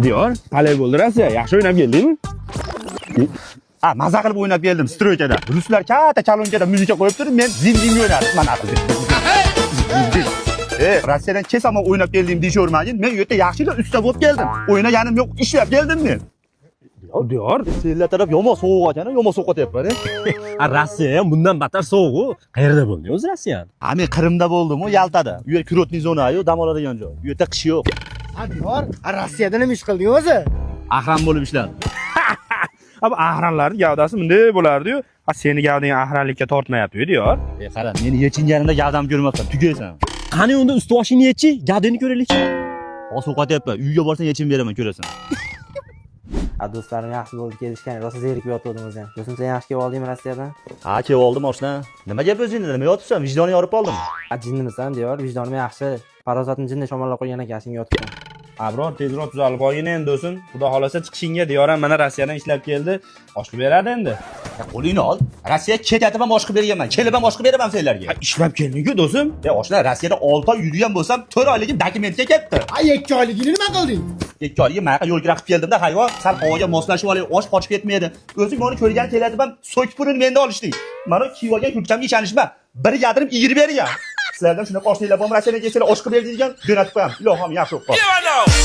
Diyor, qalay bo'ldi Rossiya? Yaxshi o'ynab keldingmi? Ha, maza qilib o'ynab keldim стройка da. Ruslar katta колонка da muzika qo'yib turib, men zim zim o'ynadim. Mana qildim. E, Rossiyadan kelsam o'ynab keldim deyishavermagin. Men u yerda yaxshi usta bo'lib keldim. O'ynaganim yo'q, ishlab keldim men. Diyor, Senlar taraf yomon sovuq ekan, yomon so'qotyapman. Ha, Rossiya ham bundan battar sovuq-u. Qayerda bo'lding o'zi Rossiyani? Ha, men Qrimda bo'ldim, u Yaltada. U yer курортный zona-yu, dam oladigan joy. U yerda qish yo'q. Ha, Diyor, ha, Rossiyada nima ish qilding o'zi? Охран bo'lib ishladim. Ha, bu охран larning gavdasi bunday bo'lardi-yu. Ha, seni gavdang охран likka tortmayapti-yu, Diyor. E, qara, meni yechinganimda gavdam ko'rmabsan, tugaysan. Qani unda ust boshingni yechi, gavdangni ko'raylik. Hozir so'qotyapman. Uyga borsang yechim beraman, ko'rasan. A, do'stlarim yaxshi bo'ldi kelishgan, rosa zerikib yotgandim o'zi ham. Do'stim, sen yaxshi kelib oldingmi Rossiyadan? Ha, kelib oldim, oshna. Nima gap o'zingda? Nima yotibsan? Vijdoning yorib qoldimi? A, jinnimisan, Diyor, vijdonim yaxshi. Farosatim jinni shamollab qo'ygan ekan, shunga yotibman. Abror, tezroq tuzalib olgin endi, do'stim. Xudo xolasa chiqishingga Diyor ham mana Rossiyadan ishlab keldi. Osh qilib beradi endi. Ya, qo'lingni ol. Rossiya ketyapti ham osh qilib berganman. Kelib ham osh qilib beraman senlarga. Ha, ishlab kelding-ku, do'stim. E, oshna, Rossiyada 6 oy yurgan bo'lsam, 4 oyligim dokumentga ketdi. Ha, 2 oyligini nima qilding? 2 oyligim mayaqa yo'l kira qilib keldimda, hayvon, sal havoga moslashib olay, osh qochib ketmaydi. O'zing meni ko'rgani keladi ham so'k pulini menda olishdi. Mana kiyib olgan kurtkamga ishonishma. Bir yadirim igirib bergan. Sizlardan shunaqa oshnalar bormi, Rossiyadan kelsanglar osh qilib berdi degan jo'natib qo'yamiz. Ilohim, yaxshi bo'lib qol.